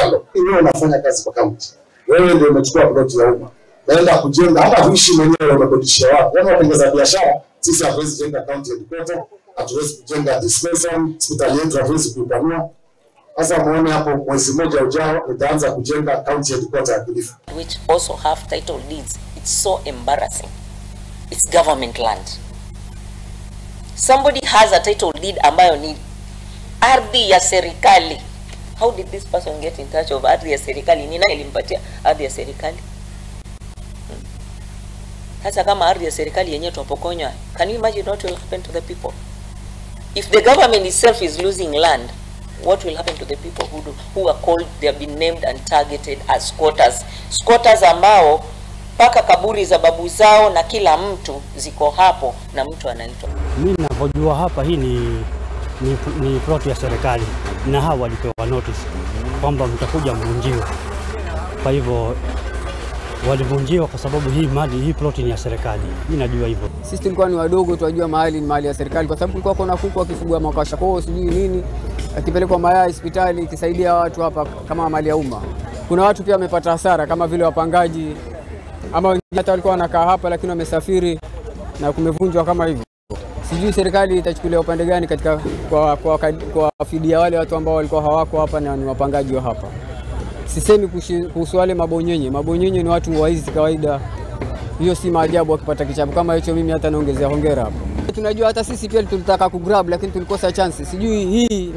dialogue. Wewe unafanya kazi kwa county, wewe ndio umechukua plot ya umma, naenda kujenga, hata huishi mwenyewe, unakodishia watu. Kama unaongeza biashara, sisi hatuwezi jenga county headquarter, hatuwezi kujenga dispensary, hospitali yetu hatuwezi kuipanua. Sasa muone hapo, mwezi mmoja ujao nitaanza kujenga county headquarter ya Kilifi, which also have title deeds. It's so embarrassing. It's government land. Somebody has a title deed ambayo ni ardhi ya serikali. How did this person get in touch of ardhi ya serikali? Ni nani alimpatia ardhi ya serikali? Hasa kama ardhi ya serikali yenyewe tuwapokonywa, can you imagine what will happen to the people? If the government itself is losing land, what will happen to the people who are called, they have been named and targeted as squatters? Squatters ambao paka kaburi za babu zao na kila mtu ziko hapo na mtu anaitwa. Mimi ninavyojua hapa hii ni plot ya serikali, na hawa walipewa notice kwamba mtakuja mvunjiwe. Kwa hivyo walivunjiwa kwa sababu hii mali, hii plot ni ya serikali. Mimi najua hivyo. Sisi tulikuwa ni wadogo, tunajua mahali ni mali ya serikali kwa sababu kulikuwa kuna kuku akifugwa makasha kwao sijui nini, akipelekwa mayai hospitali ikisaidia watu hapa kama mali ya umma. Kuna watu pia wamepata hasara kama vile wapangaji ama wengine hata walikuwa wanakaa hapa lakini wamesafiri na kumevunjwa kama hivyo. Sijui serikali itachukulia upande gani katika kwa fidia wale watu ambao walikuwa hawako hapa na ni wapangaji wa hapa. Sisemi kuhusu wale mabonyenye. Mabonyenye ni watu waizi kawaida. Hiyo si maajabu wakipata kichapo kama hicho, mimi hata naongezea hongera hapo. Tunajua hata sisi pia tulitaka kugrab lakini tulikosa chance. Sijui hii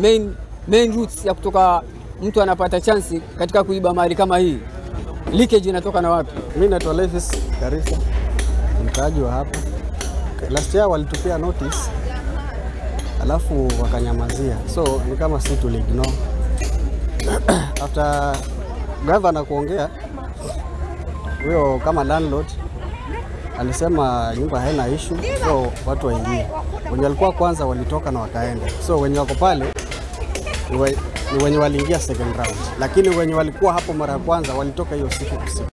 main routes ya kutoka mtu anapata chance katika kuiba mali kama hii. Leakage inatoka na wapi? Mimi naitwa Levis Karisa, mkaaji wa hapa. Last year walitupia notice alafu wakanyamazia, so ni kama si tuliignore. After governor kuongea, huyo kama landlord alisema nyumba haina issue, so watu waingie. Wenye walikuwa kwanza walitoka na wakaenda, so wenye wako pale ni wenye waliingia second round, lakini wenye walikuwa hapo mara ya kwanza walitoka hiyo siku usiku.